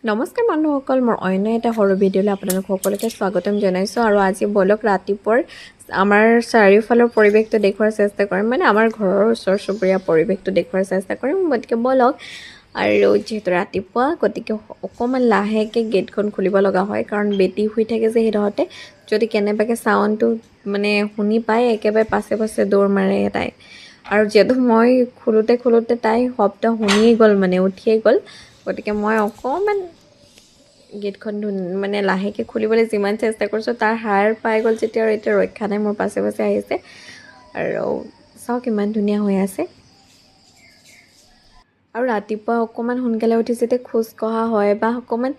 নমস্কাৰ বন্ধুসকল, মোৰ অন্য এটা সৰু ভিডিঅ'লৈ আপোনালোক সকলোকে স্বাগতম জনাইছোঁ। আৰু আজি ব'লক ৰাতিপুৱাৰ আমাৰ চাৰিওফালৰ পৰিৱেশটো দেখুওৱাৰ চেষ্টা কৰিম, মানে আমাৰ ঘৰৰ ওচৰ চুবুৰীয়া পৰিৱেশটো দেখুওৱাৰ চেষ্টা কৰিম। গতিকে ব'লক। আৰু যিহেতু ৰাতিপুৱা, গতিকে অকণমান লাহেকৈ গেটখন খুলিব লগা হয়, কাৰণ বেটী শুই থাকে যে সেইডোখৰতে। যদি কেনেবাকৈ চাউণ্ডটো মানে শুনি পায়, একেবাৰে পাছে পাছে দৌৰ মাৰে তাই। আৰু যিহেতু মই খোলোঁতে খোলোঁতে তাই শব্দ শুনিয়েই গ'ল, মানে উঠিয়ে গ'ল। গতিকে মই অকণমান গেটখন মানে লাহেকৈ খুলিবলৈ যিমান চেষ্টা কৰিছোঁ, তাৰ সাৰ পাই গ'ল যেতিয়া আৰু এতিয়া ৰক্ষা নাই, মোৰ পাছে পাছে আহিছে। আৰু চাওক ইমান ধুনীয়া হৈ আছে। আৰু ৰাতিপুৱা অকণমান সোনকালে উঠি যেতিয়া খোজ কঢ়া হয় বা অকণমান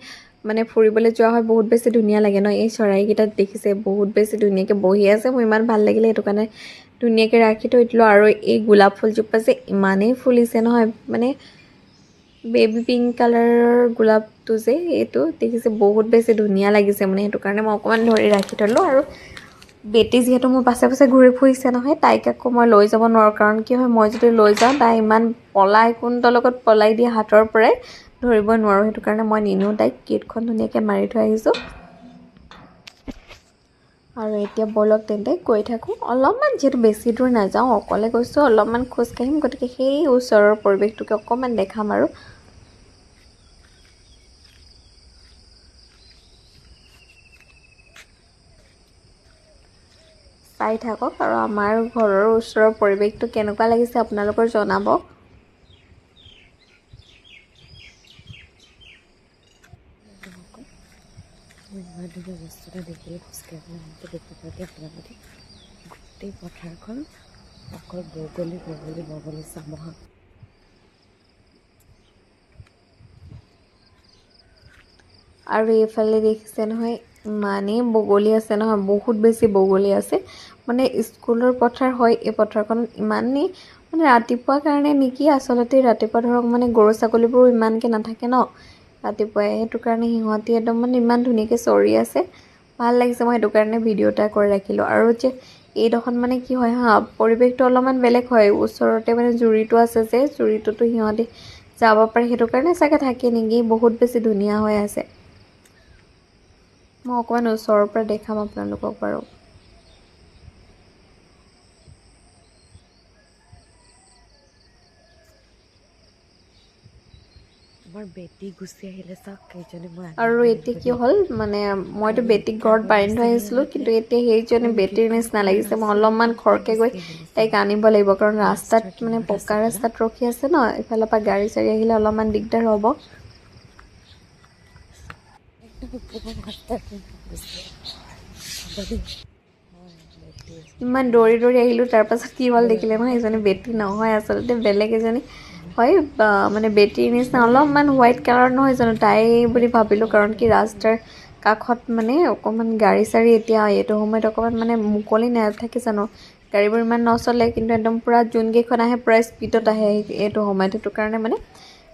মানে ফুৰিবলৈ যোৱা হয়, বহুত বেছি ধুনীয়া লাগে ন। এই চৰাইকেইটাত দেখিছে বহুত বেছি ধুনীয়াকৈ বহি আছে, মোৰ ইমান ভাল লাগিলে, সেইটো কাৰণে ধুনীয়াকৈ ৰাখি থৈ দিলোঁ। আৰু এই গোলাপ ফুলজোপা যে ইমানেই ফুলিছে নহয়, মানে বেবী পিংক কালাৰৰ গোলাপটো যে, এইটো দেখিছে বহুত বেছি ধুনীয়া লাগিছে, মানে সেইটো কাৰণে মই অকণমান ধৰি ৰাখি থ'লোঁ। আৰু বেটী যিহেতু মোৰ পাছে পাছে ঘূৰি ফুৰিছে নহয়, তাইক আকৌ মই লৈ যাব নোৱাৰোঁ, কাৰণ কি হয়, মই যদি লৈ যাওঁ তাই ইমান পলাই কোনটোৰ লগত পলাই দিয়ে হাতৰ পৰাই ধৰিব নোৱাৰোঁ, সেইটো কাৰণে মই নিনিওঁ তাইক। গেটখন ধুনীয়াকৈ মাৰি থৈ আহিছোঁ। আৰু এতিয়া ব'লক তেন্তে গৈ থাকোঁ অলপমান, যিহেতু বেছি দূৰ নাযাওঁ, অকলে গৈছোঁ, অলপমান খোজকাঢ়িম, গতিকে সেই ওচৰৰ পৰিৱেশটোকে অকণমান দেখাম। আৰু চাই থাকক আৰু আমাৰ ঘৰৰ ওচৰৰ পৰিৱেশটো কেনেকুৱা লাগিছে আপোনালোকৰ জনাব। ইমান ধুনীয়া বস্তু এটা দেখিলে খোজকাঢ়িবলৈ আহোঁতে দেখি আপোনালোকে গোটেই পথাৰখন অকল বগলী বগলী বগলী চাব। আৰু এইফালে দেখিছে নহয় ইমানেই বগলী আছে নহয়, বহুত বেছি বগলী আছে। মানে স্কুলৰ পথাৰ হয় এই পথাৰখনত, ইমানেই মানে ৰাতিপুৱা কাৰণে নেকি, আচলতে ৰাতিপুৱা ধৰক মানে গৰু ছাগলীবোৰ ইমানকৈ নাথাকে ন ৰাতিপুৱাই, সেইটো কাৰণে সিহঁতি একদম মানে ইমান ধুনীয়াকৈ চৰি আছে, ভাল লাগিছে। মই সেইটো কাৰণে ভিডিঅ' এটা কৰি ৰাখিলোঁ। আৰু যে এইডোখৰত মানে কি হয় হা, পৰিৱেশটো অলপমান বেলেগ হয়, ওচৰতে মানে জুৰিটো আছে যে, জুৰিটোতো সিহঁতি যাব পাৰে, সেইটো কাৰণে চাগে থাকে নেকি, বহুত বেছি ধুনীয়া হৈ আছে। মই অকণমান ওচৰৰ পৰা দেখাম আপোনালোকক বাৰু। আমাৰ বেটী গুচি আহিলে চাওক কেইজনী মই আৰু এতিয়া কি হ'ল, মানে মইতো বেটীক ঘৰত বান্ধি থৈ আহিছিলোঁ, কিন্তু এতিয়া সেইজনী বেটীৰ নিচিনা লাগিছে। মই অলপমান খৰকৈ গৈ তাইক আনিব লাগিব, কাৰণ ৰাস্তাত মানে পকা ৰাস্তাত ৰখি আছে ন, ইফালৰ পৰা গাড়ী চাড়ী আহিলে অলপমান দিগদাৰ হ'ব। ইমান দৌৰি দৌৰি আহিলোঁ, তাৰপাছত কি হ'ল দেখিলে নহয়, এইজনী বেটী নহয়, আচলতে বেলেগ এজনী হয়, মানে বেটীৰ নিচিনা অলপমান হোৱাইট কালাৰ নহয় জানো তাই বুলি ভাবিলোঁ, কাৰণ কি ৰাস্তাৰ কাষত মানে অকণমান গাড়ী চাড়ী এতিয়া এইটো সময়ত অকণমান মানে মুকলি নাথাকে জানো, গাড়ীবোৰ ইমান নচলে, কিন্তু একদম পূৰা যোনকেইখন আহে পূৰা স্পীডত আহে এইটো সময়ত, সেইটো কাৰণে মানে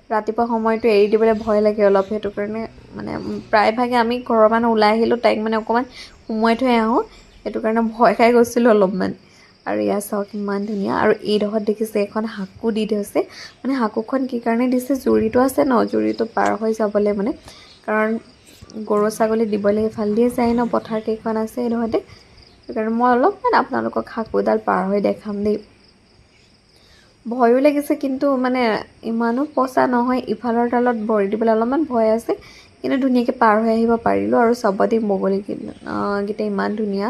ৰাতিপুৱা সময়টো এৰি দিবলৈ ভয় লাগে অলপ, সেইটো কাৰণে মানে প্ৰায়ভাগে আমি ঘৰৰ মানুহ ওলাই আহিলোঁ তাইক মানে অকণমান সোমোৱাই থৈ আহোঁ, সেইটো কাৰণে ভয় খাই গৈছিলোঁ অলপমান। আৰু ইয়াত চাওক ইমান ধুনীয়া। আৰু এইডোখৰত দেখিছে এখন সাঁকো দি থৈছে, মানে সাঁকোখন কি কাৰণে দিছে, জুৰিটো আছে ন, জুৰিটো পাৰ হৈ যাবলৈ মানে, কাৰণ গৰু ছাগলী দিবলৈ সেইফাল দিয়ে যায় ন, পথাৰ কেইখন আছে এইডোখৰতে, সেইকাৰণে মই অলপমান আপোনালোকক সাঁকোডাল পাৰ হৈ দেখাম দেই। ভয়ো লাগিছে কিন্তু মানে ইমানো পচা নহয়, ইফালৰ তালত ভৰি দিবলৈ অলপমান ভয় আছে, কিন্তু ধুনীয়াকৈ পাৰ হৈ আহিব পাৰিলোঁ। আৰু চবতে বগলী কেইটা ইমান ধুনীয়া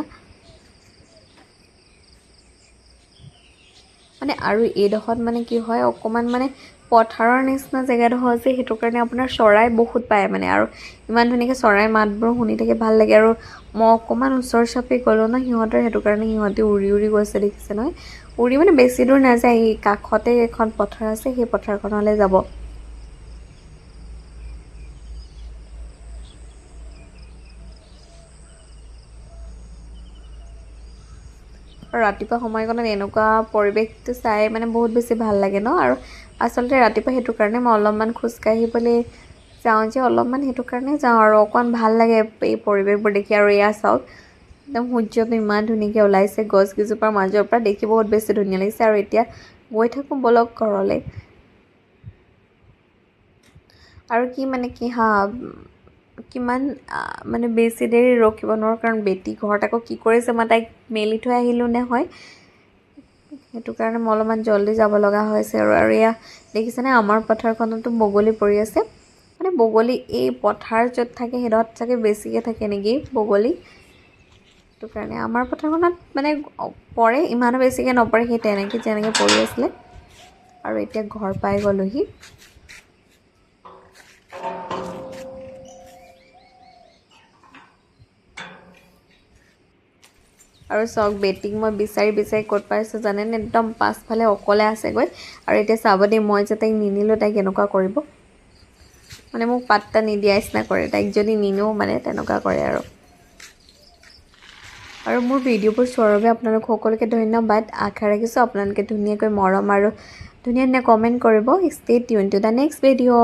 মানে। আৰু এইডোখৰত মানে কি হয়, অকণমান মানে পথাৰৰ নিচিনা জেগাডোখৰ যে, সেইটো কাৰণে আপোনাৰ চৰাই বহুত পায় মানে, আৰু ইমান ধুনীয়াকৈ চৰাই মাতবোৰ শুনি থাকি ভাল লাগে। আৰু মই অকণমান ওচৰ চাপি গ'লোঁ ন সিহঁতৰ, সেইটো কাৰণে সিহঁতি উৰি উৰি গৈছে দেখিছে নহয়, উৰি মানে বেছি দূৰ নাযায়, এই কাষতে এখন পথাৰ আছে, সেই পথাৰখনলৈ যাব। আৰু ৰাতিপুৱা সময়কণত এনেকুৱা পৰিৱেশটো চাই মানে বহুত বেছি ভাল লাগে ন। আৰু আচলতে ৰাতিপুৱা সেইটো কাৰণে মই অলপমান খোজকাঢ়িবলৈ যাওঁ যে, অলপমান সেইটো কাৰণে যাওঁ আৰু অকণমান ভাল লাগে এই পৰিৱেশবোৰ দেখি। আৰু এয়া চাওক একদম সূৰ্যটো ইমান ধুনীয়াকৈ ওলাইছে গছ কেইজোপাৰ মাজৰ পৰা, দেখি বহুত বেছি ধুনীয়া লাগিছে। আৰু এতিয়া গৈ থাকোঁ ব'লক ঘৰলৈ। আৰু কি মানে কি হা, কিমান মানে বেছি দেৰি ৰখিব নোৱাৰোঁ, কাৰণ বেটী ঘৰত আকৌ কি কৰিছে, মই তাইক মেলি থৈ আহিলোঁ নহয়, সেইটো কাৰণে মই অলপমান জল্দি যাব লগা হৈছে। আৰু এয়া দেখিছেনে আমাৰ পথাৰখনতো বগলী পৰি আছে। মানে বগলী এই পথাৰ য'ত থাকে সেইডোখৰত চাগে বেছিকৈ থাকে নেকি বগলী, সেইটো কাৰণে আমাৰ পথাৰখনত মানে পৰে, ইমানো বেছিকৈ নপৰে, সেই তেনেকৈ যেনেকৈ পৰি আছিলে। আৰু এতিয়া ঘৰ পাই গ'লোহি। আৰু চাওক বেটীক মই বিচাৰি বিচাৰি ক'ত পাইছোঁ জানেনে, একদম পাছফালে অকলে আছেগৈ। আৰু এতিয়া চাব দেই, মই যে তাইক নিনিলোঁ তাইক কেনেকুৱা কৰিব, মানে মোক পাত্তা নিদিয়া নিচিনা কৰে, তাইক যদি নিনিওঁ মানে তেনেকুৱা কৰে। আৰু মোৰ ভিডিঅ'বোৰ চোৱাৰ বাবে আপোনালোক সকলোকে ধন্যবাদ। আশা ৰাখিছোঁ আপোনালোকে ধুনীয়াকৈ মৰম আৰু ধুনীয়া ধুনীয়া কমেণ্ট কৰিব। Stay tune to the next video.